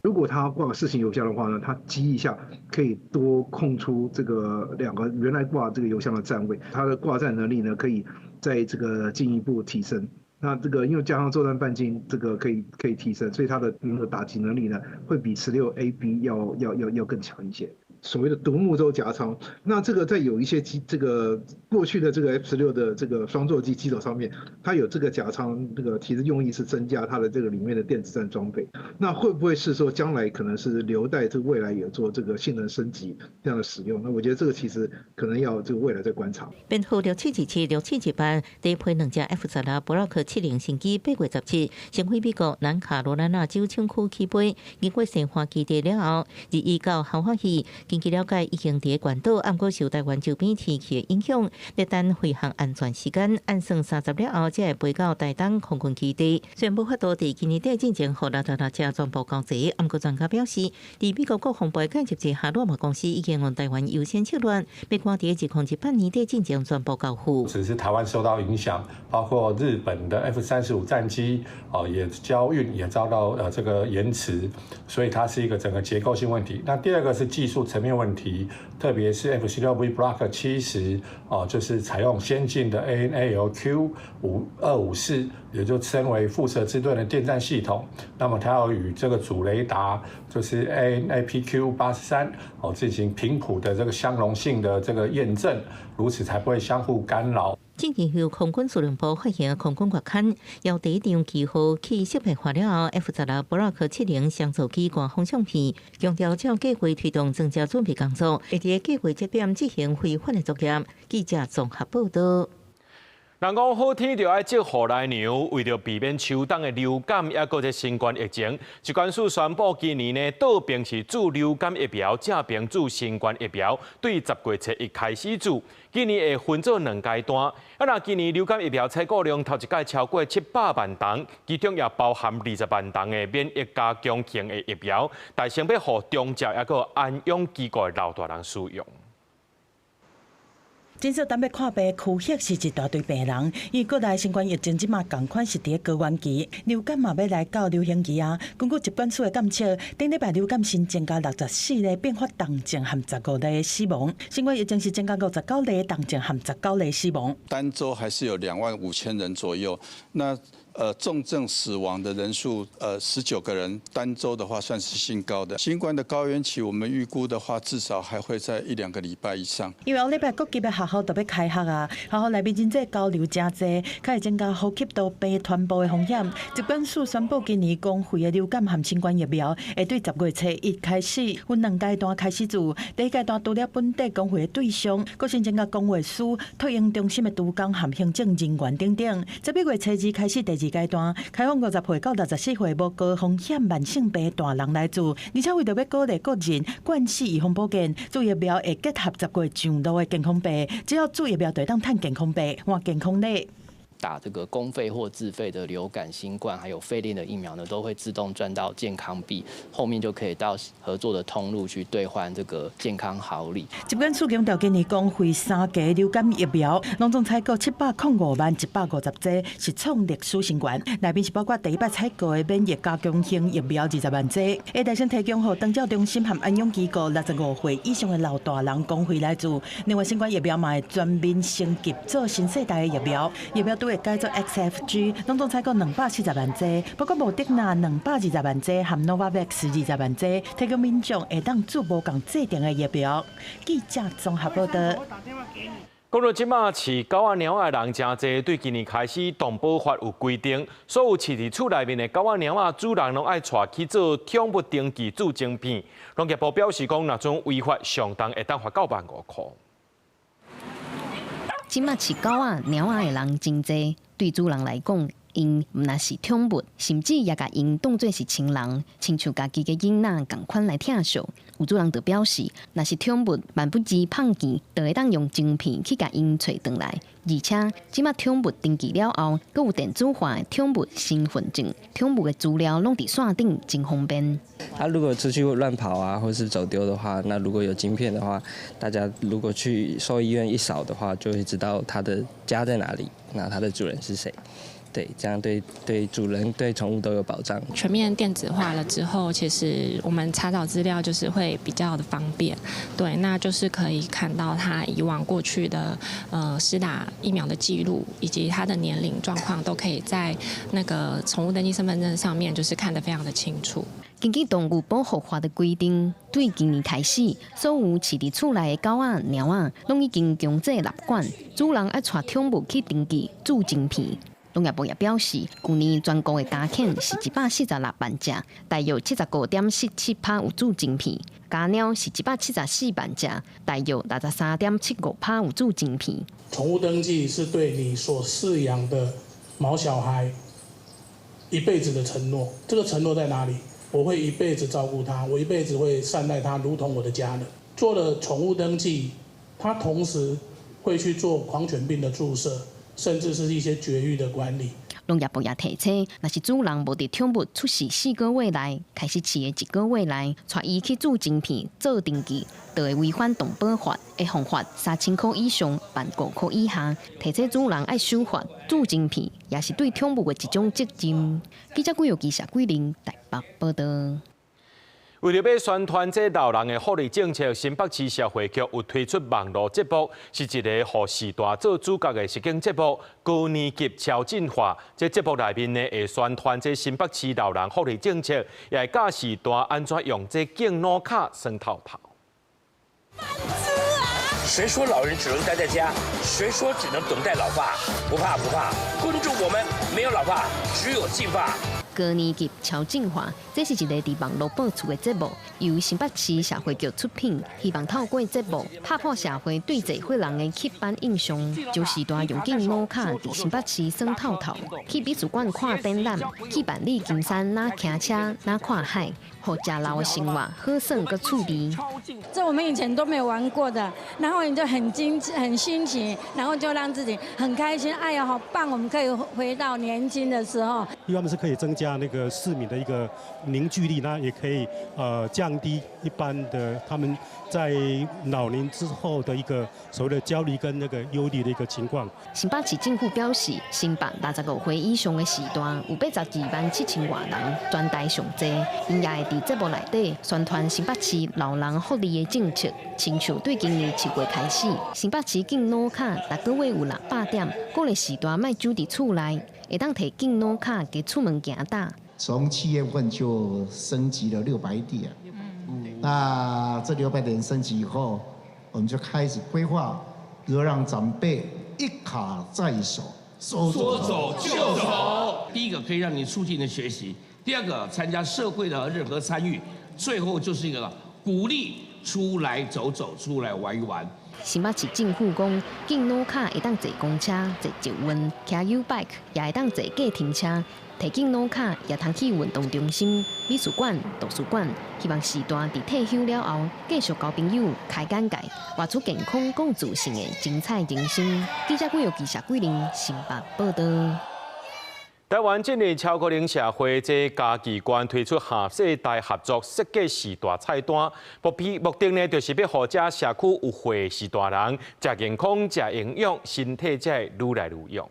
如果他掛四型油箱的話呢，它機翼下可以多空出這個兩個原來掛這個油箱的站位，它的掛載能力呢可以在這個進一步提升。那這個因為加上作戰半徑，這個可以提升，所以它的那個打擊能力呢會比16 AB 要更強一些。所謂的獨木舟夾艙。那這個在有一些機，這個過去的這個 F-16的這個雙座機機頭上面，它有這個夾艙，這個其實用意是增加它的這個裡面的電子戰裝備。那會不會是說將來可能是留待這個未來有做這個性能升級這樣的使用？那我覺得這個其實可能要這個未來再觀察。編號6727、6728，搭配兩架 F-16 Block 70戰機，8月17先飛美國南卡羅來納州廠區起飛，經過西岸基地了後，日移到夏威夷。根據了解，已經佇關島，毋過受台灣周邊天氣的影響，咧等飛行安全時間，按算30了後才會飛到台東空軍基地。雖然無法度佇今年底進前予66架全部交齊，毋過專家表示，佇美國國防部的介入之下，洛馬公司已經用台灣優先策略，欲趕佇2018年底進前全部交付。只是台灣受到影響，包括日本的 F-35戰機哦，也交運也遭到這個延遲，所以它是一個整個結構性問題。那第二個是技術層面問題，特別是 F-16V Block 70哦，就是採用先進的 AN/ALQ 5254，也就稱為蝮蛇之盾的電戰系統。那麼它要與這個主雷達，就是 AN/APQ 83哦，進行頻譜的這個相容性的這個驗證，如此才不會相互干擾。之前由空軍司令部發行空軍月刊，由第一張機號去適配化了後，F-16 Block 70雙座機官方相片，強調照計劃推動裝甲準備工作，會佇計劃節點執行非法的作業。記者綜合報道。人講好天就愛積雨來涼，為著避免秋冬的流感，抑閣這新冠疫情，疾管署宣布今年呢，倒爿是注流感疫苗，正爿注新冠疫苗，對10月初一開始注。今年會分做兩階段。啊，若今年流感疫苗採購量頭一屆超過700萬筒，其中也包含20萬筒的免疫加強型的疫苗，但先欲予長照抑閣安養機構的老大人使用。診所等欲看病，區域是一大堆病人。因為國內新冠疫情這馬仝款是佇高原期，流感嘛欲來到流行期啊。根據疾管署的監測，頂禮拜流感新增加64例併發重症和15例死亡。新冠疫情是增加59例重症和19例死亡。單週還是有2萬5千人左右。那重症死亡的人數，19個人，單週的話算是新高的。新冠的高原期，我們預估的話，至少還會在一兩個禮拜以上。因為後禮拜各級的學校都欲開學啊，學校內面人際交流誠濟，較會增加呼吸道病傳播的風險。疾管署宣布，今年公費的流感和新冠疫苗會對10月初一開始分兩階段開始注。第一階段除了本地公費的對象，閣新增加公衛署、托嬰中心的督工和行政人員等等。11月初二開始第二階段，開放50歲到64歲無高風險慢性病大人來注，而且為著欲鼓勵國人慣性預防保健，注疫苗會結合10月上路的健康幣，只要注疫苗就會當趁健康幣換健康禮。打這個公費或自費的流感、新冠還有肺炎的疫苗呢，都會自動賺到健康幣，後面就可以到合作的通路去兌換這個健康好禮。疾管署強調，今年公費三劑流感疫苗，攏總採購705萬150劑，是創歷史新高。內面是包括第一擺採購的免疫加強型疫苗20萬劑，會大先提供予長照中心和安養機構65歲以上的老大人公費來注。另外，新冠疫苗嘛會全面升級做新世代的疫苗，疫苗都會改做 XFG，攏總採購240萬劑，包括莫德納220萬劑和 Novavax 20萬劑，提供民眾會當注無仝劑程的疫苗。記者綜合報道。講到這馬飼狗仔貓仔的人誠濟，對今年開始動保法有規定，所有飼佇厝內面的狗仔貓仔主人攏愛帶去做寵物登記注晶片。農業部表示講，若準違法，上重會當罰到15,000塊。這馬飼狗仔、貓仔的人真濟，對主人來講，𪜶毋但是寵物，甚至也共𪜶當做是親人，親像家己的囡仔仝款來疼惜。有主人就表示，若是寵物萬不知碰見，就會當用晶片去共𪜶揣轉來。而且，這馬寵物登記了後，閣有電子化的寵物身份證，寵物的資料攏佇線頂，真方便。他如果出去亂跑啊，或是走丟的話，那如果有晶片的話，大家如果去獸醫院一掃的話，就會知道他的家在哪裡，那他的主人是誰。對，這樣對對主人對寵物都有保障。全面電子化了之後，其實我們查找資料就是會比較的方便。對，那就是可以看到它以往過去的施打疫苗的記錄，以及它的年齡狀況，都可以在那個寵物登記身份證上面，就是看得非常的清楚。根據動物保護法的規定，對今年開始，所有飼佇厝內的狗仔、貓仔，攏已經強制納管，主人愛帶寵物去登記注晶片。農業部也表示，舊年全國的家犬是146萬隻，大約75.47%有注晶片；家貓是174萬隻，大約63.75%有注晶片。寵物登記是對你所飼養的毛小孩一輩子的承諾，這個承諾在哪裡？我會一輩子照顧他，我一輩子會善待他，如同我的家人。做了寵物登記，他同時會去做狂犬病的注射，甚至是一些絕育的管理。農業部也提醒，若是主人無佇寵物出世4個月內開始飼的1個月內，帶伊去注晶片做登記，就會違反動保法，會予罰3000塊以上15,000塊以下。提醒主人愛守法，注晶片也是對寵物的一種責任。記者郭玉記、謝桂玲台北報道。為著欲宣傳這老人的福利政策，新北市社會局有推出網路節目，是一个予序大做主角的實境節目《高年級超進化》。這節目內面呢，會宣傳這新北市老人福利政策，也會教序大按怎用這敬老卡耍透透。誰說老人只能待在家？誰說只能等待老化？不怕不怕，關注我們，沒有老化，只有進化。高年級超進化，這是一个佇網路播出的節目，由新北市社會局出品，希望透過節目拍破社會對濟歲人的刻板印象，將序大用敬老卡佇新北市耍透透，去美術館看展覽，去萬里金山若騎車若看海，予食老的生活好耍閣趣味。這我們以前都沒有玩過的，然後你就很驚很新奇，然後就讓自己很開心。哎呀，好棒！我們可以回到年輕的時候。一方面是可以增加那個市民的一個凝聚力，那也可以降低一般的他們在老年之後的一個所謂的焦慮跟那個憂慮的一個情況。新北市政府表示，新北65歲以上的序大有82萬7千外人，全台上濟。𪜶也會佇節目內底宣傳新北市老人福利的政策，親像對今年7月開始，新北市敬老卡逐個月有600點，鼓勵序大莫守佇厝內，會當提敬老卡共出門行噠。從7月份就升級了600點，那這600點升級以後，我們就開始規劃，如何讓長輩一卡在手，說走就走。第一個可以讓你促進的學習，第二個參加社會的任何參與，最後就是一個鼓勵出來走走，出來玩一玩。新北市政府講，敬老卡會當坐公車、坐捷運、騎 YouBike，也會當坐計程車。提敬老卡也通去運動中心、美術館、圖書館。希望序大佇退休了後，繼續交朋友、開眼界，活出健康、閣自信的精彩人生。記者郭玉記者桂玲新北報道。台灣進入超高齡社會，這嘉義縣推出跨世代合作設計序大菜單，目的呢，就是欲予這社區有歲序大人食健康、食營養，身體才會愈來愈勇。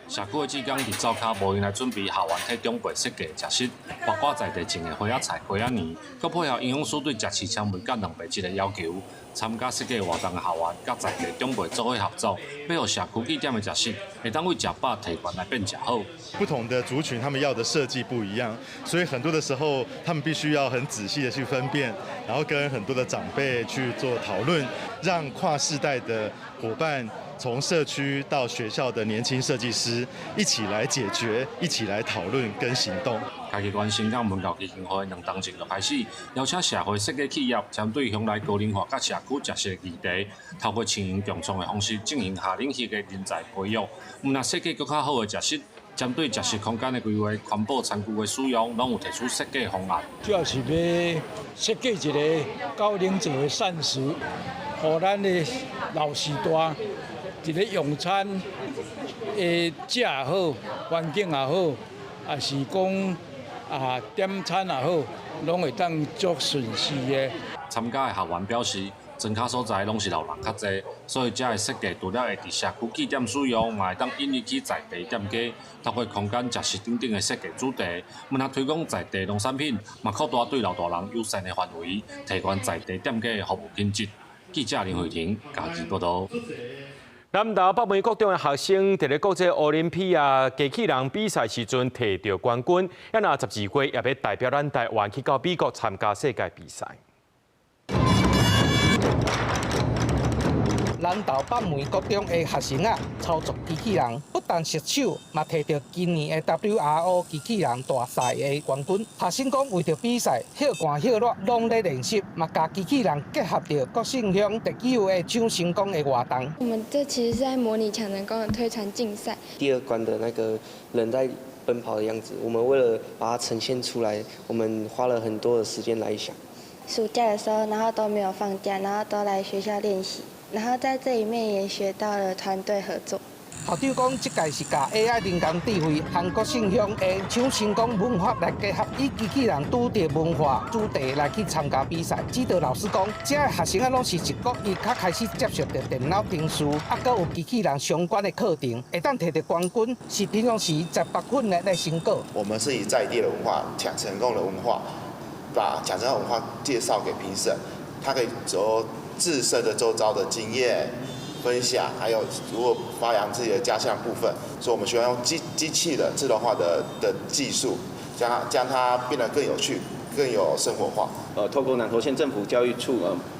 社區的志工佇灶跤無閒來準備校園替長輩設計食食，包括在地種的花仔菜、花仔泥，閣配合營養師對食飼纖維佮蛋白質的要求。參加設計活動的校園，佮在地長輩做伙合作，欲予社區據點的食食，會當為食飽提懸來變食好。不同的族群，他們要的設計不一樣，所以很多的時候，他們必須要很仔細的去分辨，然後跟很多的長輩去做討論，讓跨世代的夥伴，從社區到學校的年輕設計師一起來解決，一起來討論跟行動。嘉義縣新港文教基金會兩冬前就開始邀請社會設計企業，針對鄉內高齡化佮社區食食議題，透過青銀共創的方式進行跨領域的人才培育。毋但設計閣較好的食食，針對食食空間的規劃、環保餐具的使用，攏有提出設計方案。主要是欲設計一个高齡者的膳食，予咱的老序大佇咧用餐會食也好，環境也好，抑是講點餐也好，攏會當足順勢的。參加的學員表示，庄跤所在攏是老人較濟，所以遮的設計除了會佇社區據點使用，嘛會當引入去在地店家，透過空間食食等等的設計主題，毋但推廣在地農產品，嘛擴大對老大人友善的範圍，提懸在地店家的服務品質。記者林慧婷嘉義報導。南投北門國中的學生佇咧國際奧林匹亞機器人比賽時陣摕著冠軍，啊若12月也欲代表咱台灣去到美國參加世界比賽。南投北門國中的學生啊，操作機器人，不但熟手，嘛摕著今年的 WRO 機器人大賽的冠軍。學生講，為著比賽，歇寒歇熱攏咧練習，嘛共機器人結合著國姓鄉特有的搶成功的活動。我們這其實是在模擬搶成功的推船競賽。第二關的那個人在奔跑的樣子，我們為了把它呈現出來，我們花了很多的時間來想。暑假的時候，然後都沒有放假，然後都來學校練習。然後在這裡面也學到了團隊合作。校長講，這屆是共 AI 人工智慧和國姓鄉的搶成功文化來結合，以機器人拄著文化主題來去參加比賽。指導老師講，這个學生啊，攏是一國一較開始接觸著電腦程序，啊，閣有機器人相關的課程，會當摕著冠軍，是平常時十八分的來成果。我們是以在地的文化搶成功的文化，把搶成功文化介紹給評審，他可以做自身的周遭的經驗分享，還有如果發揚自己的家鄉部分，所以我們需要用機器的自動化的技術，將它變得更有趣、更有生活化。透過南投縣政府教育處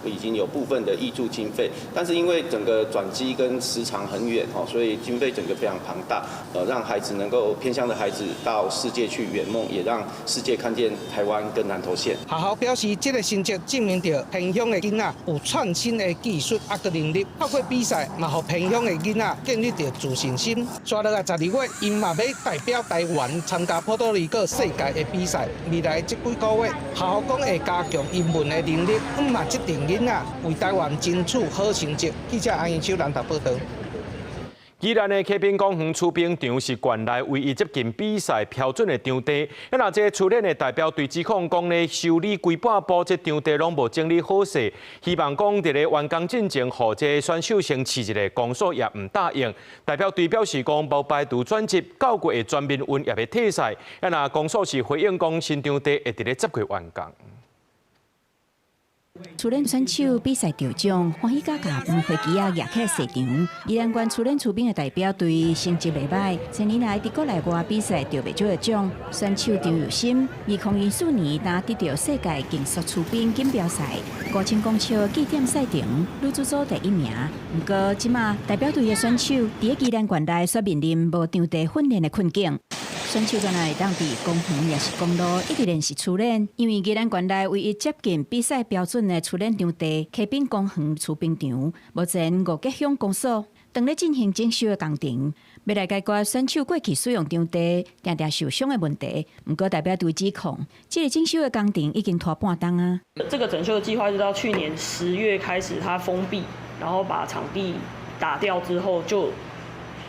已經有部分的挹注經費，但是因為整個轉機跟時長很遠哦，所以經費整個非常龐大。讓孩子能夠偏鄉的孩子到世界去圓夢，也讓世界看見台灣跟南投縣。學校表示，這個成績證明著偏鄉的囡仔有創新的技術啊，閣能力。透過比賽，嘛予偏鄉的囡仔建立著自信心。接落來12月，𪜶嘛欲代表台灣參加波多黎各世界的比賽。未來這幾個月，學校講會加強英文的能力，嘛這陣囡仔為台灣爭取好成績。記者安英秋南投報導。宜蘭的溪濱公園貯冰場是縣內唯一接近比賽標準的場地。啊，若這個初練的代表隊指控講咧，修理規半晡，這場地攏無整理好勢，希望講佇咧完工進前，予這選手先試一下，公所也毋答應。代表隊表示講，無排除轉職，九月的全民運也欲退賽。啊，若公所是回應講，新場地會佇咧10月完工。初練選手比賽得獎，歡喜甲共黃飛機仔舉起來賽場。宜蘭縣初練貯冰的代表隊成績袂䆀，前年來佇國內外比賽得袂少的獎。選手張佑森，2014年當得著世界競速貯冰錦標賽5000公尺起點賽程女子組第一名。毋過這馬代表隊的選手佇咧宜蘭縣內煞面臨無場地訓練的困境。選手敢若會當佇公園抑是公路一直練習初練，因為宜蘭縣內唯一接近比賽標準的初練場地——溪濱公園貯冰場，目前五結鄉公所正咧進行整修的工程，欲來解決選手過去使用場地定定受傷的問題。毋過代表隊指控，這个整修的工程已經拖半冬啊。這個整修的計劃，直到去年10月開始，它封閉，然後把場地打掉之後，就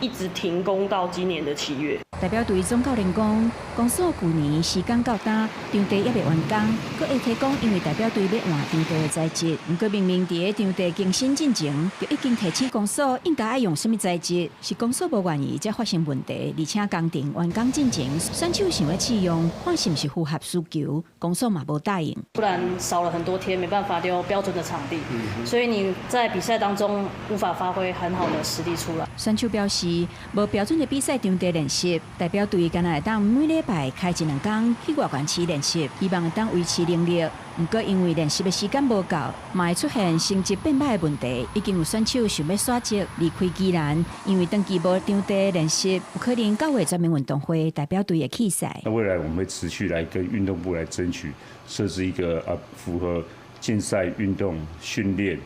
一直停工到今年的7月。代表隊總教練講，公所舊年時間到今，場地猶未完工，閣會提講，因為代表隊欲換場地的材質，毋過明明佇咧場地更新進前，就已經提醒公所應該愛用啥物材質，是公所無願意才發生問題，而且工程完工進前，選手想欲試用，看是毋是符合需求，公所嘛無答應。不然少了很多天，沒辦法丟標準的場地，所以你在比賽當中無法發揮很好的實力出來。選手表示，無標準的比賽場地練習。代表隊敢若會當每禮拜開一兩工去外縣市練習，希望會當維持能力。毋過因為練習的時間無夠，嘛會出現成績變䆀的問題。已經有選手想欲徙職離開宜蘭，因為長期無場地練習，有可能九月全民運動會代表隊會棄賽。那未來我們會持續來跟運動部來爭取設置一個符合競賽運動訓練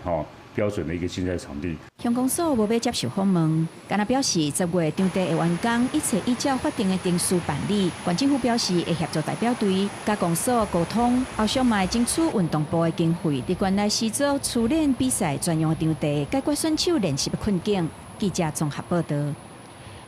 標準的一個競賽場地。鄉公所無欲接受訪問，敢若表示10月場地會完工，一切依照法定的程序辦理。縣政府表示會協助代表隊佮公所溝通，後續嘛會爭取運動部的經費，佇縣內施作初練比賽專用場地，解決選手練習的困境。記者綜合報導。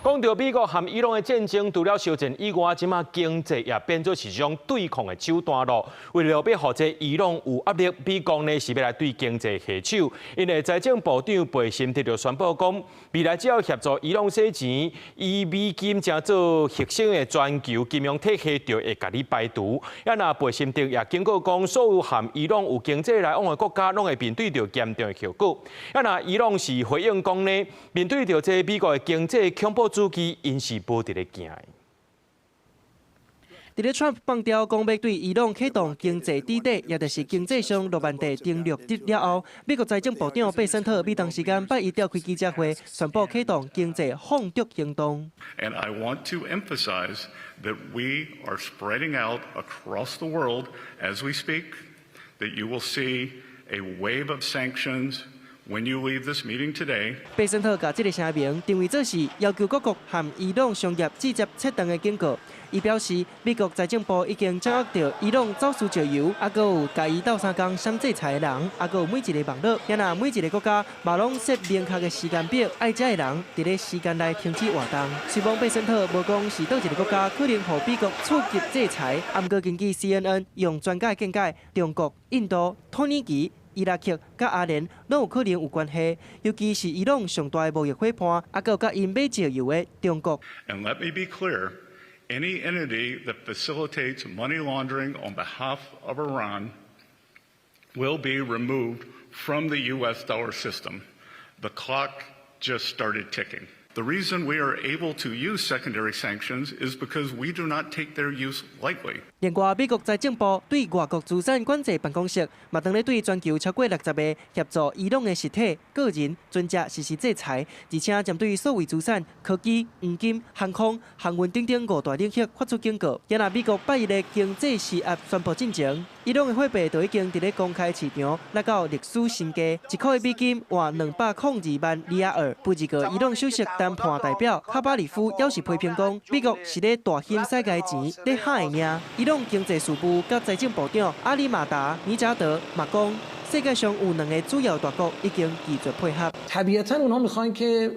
講到美國和伊朗的戰爭，除了燒戰以外，這馬經濟也變做是一種對抗的手段囉。為了欲予這伊朗有壓力，美國呢是欲來對經濟下手。𪜶的財政部長貝森特就宣布講，未來只要協助伊朗洗錢，以美金成做核心的全球金融體系就會共你排除。啊，若貝森特也警告講，所有和伊朗有經濟來往的國家，攏會面對著嚴重的後果。啊，若伊朗是回應講呢，面對著這美國的經濟恐怖主義，𪜶是無佇咧驚的。佇咧川普放調講欲對伊朗啟動經濟制裁，也就是經濟上諾曼底登陸了後，美國財政部長貝森特美東時間拜一召開記者會，宣布啟動經濟放逐行動。 And I want to emphasize that we are spreading out across the world as we speak, that you will see a wave of sanctions when you leave this meeting today. 貝森特共這个聲明定位做是要求各國和伊朗商業直接切斷的警告。伊表示，美國財政部已經掌握著伊朗走私石油，猶閣有共伊鬥相共相制裁的人，猶閣有每一个網路，若每一个國家嘛攏設明確的時間表，愛遮的人佇咧時間內停止活動。雖罔貝森特無講是佗一个國家可能予美國次級制裁，毋過根據 CNN 用專家的見解，中國、印度、土耳其、伊拉克佮阿聯攏有可能有關係，尤其是伊朗上大的貿易夥伴，猶閣有共𪜶買石油的中國。 And let me be clear, any entity that facilitates money laundering on behalf of Iran will be removed from the U.S. dollar system. The clock just started ticking. The reason we are able to use secondary sanctions is because we do not take their use lightly. 另外，美國財政部對外國資產管制辦公室嘛，當咧對全球超過60個協助伊朗的實體、個人、船隻實施制裁，而且針對數位資產、科技、黃金、航空、航運等等五大領域發出警告。若美國拜一的經濟施壓宣布進前，伊朗的貨幣就已經佇咧公開市場來到歷史新低，一塊美金換202萬里亞爾。不過，伊朗首席談判代表卡巴里夫也是批評講，美國是咧大興使共錢咧嚇的爾。伊朗經濟事務佮財政部長阿里馬達尼扎德嘛講，世界上有兩个主要大國已經拒絕配合。 طبیعتا اونها میخوان که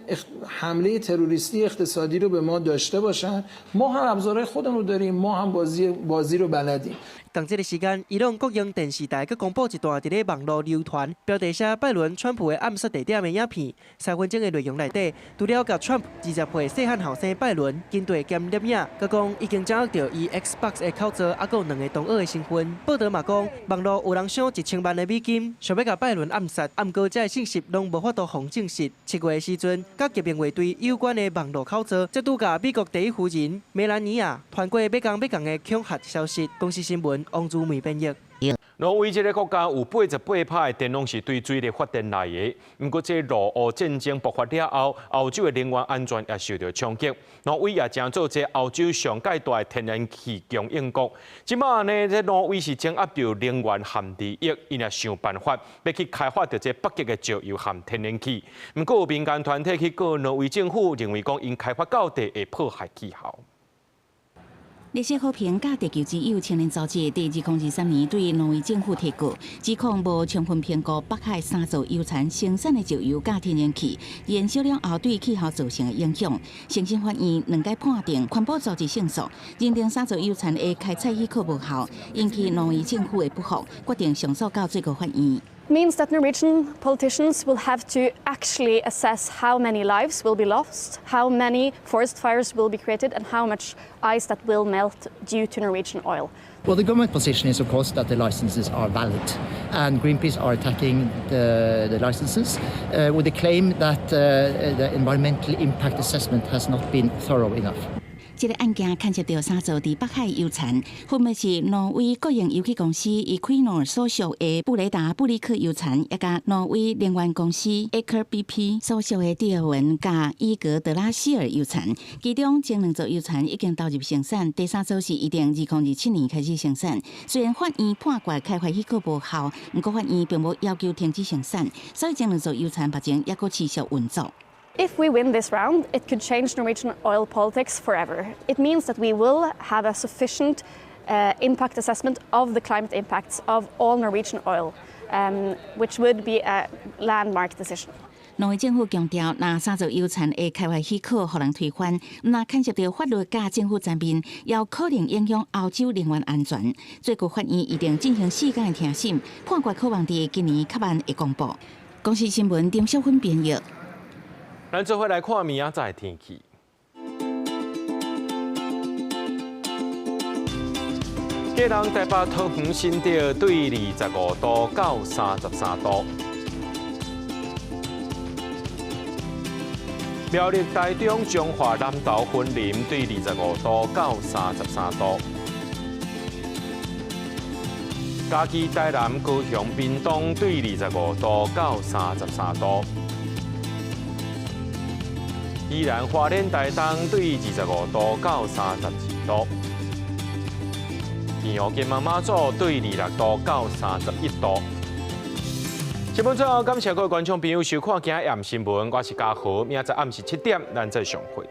حمله تروریستی اقتصادی رو به ما داشته باشن. ما هم ابزارهای خودمون رو داریم، ما هم بازی بازی رو بلدیم. 仝這个時間，伊朗國營電視台閣公布一段佇咧網路流傳，標題寫拜倫川普的暗殺地點的影片。3分鐘的內容內底，除了共川普20歲細漢後生拜倫跟綴兼攝影，閣講已經掌握著伊 Xbox 的口座，猶閣有兩个同學的身份。報導嘛講，網路有人賞1000萬的美金，想欲共拜倫暗殺，毋過這个信息攏無法度予證實。7月的時陣，佮革命衛隊有關的網路口座，再拄共美國第一夫人梅蘭妮亞傳過欲仝欲仝的恐嚇消息。公視新聞王如梅編譯。挪威這个國家有88%的電攏是對水力發電來的。毋過，這俄烏戰爭爆發了後，歐洲的能源安全也受著衝擊。挪威也成做這歐洲上蓋大的天然氣供應國。這馬呢，這挪威是掌握著能源和利益，𪜶也想辦法欲去開發著這北極的石油和天然氣。毋過，有民間團體去告挪威政府，認為講𪜶開發到底會破壞氣候。綠色和平佮地球之友青年組織佇2023年對挪威政府提告，指控無充分評估北海三座油田生產的石油佮天然氣燃燒了後對氣候造成的影響。終審法院兩擺判定環保組織勝訴，認定三座油田的開採許可無效，引起挪威政府的不服，決定上訴到最高法院。 Means that Norwegian politicians will have to actually assess how many lives will be lost, how many forest fires will be created, and how much ice that will melt due to Norwegian oil. Well, the government position is, of course, that the licenses are valid, and Greenpeace are attacking the licenses with the claim that the environmental impact assessment has not been thorough enough. 這个案件牽涉著三座佇北海油田，分別是挪威國營油氣公司 Equinor 所屬的布雷達布里克油田，以及挪威能源公司 Aker BP 所屬的蒂爾文佮伊格德拉希爾油田。其中前兩座油田已經投入生產，第三座是預定2027年開始生產。雖然法院判決開發許可無效，毋過法院並無要求停止生產，所以前兩座油田目前猶閣持續運作。 If we win this round, it could change Norwegian oil politics forever. It means that we will have a sufficient impact assessment of the climate impacts of all Norwegian oil, which would be a landmark decision. 挪威政府強調，若三座油田的開發許可予人推翻，毋但牽涉著法律佮政府層面，也有可能影響歐洲能源安全。最高法院預定進行4工的聽審，判決可望佇今年較晚會公布。公視新聞丁小芬編譯。咱做伙來看明仔載天氣。基隆、台北、桃園、新竹對25度到33度。苗栗、台中、彰化、南投、雲林對25度到33度。嘉義、台南、高雄、屏東對25度到33度。宜蘭、花蓮、台東對25度到32度。澎湖、金門、馬祖對26度到31度。新聞最後，感謝各位觀眾朋友收看今日暗新聞，我是嘉豪，明仔載暗時7點，咱再相會。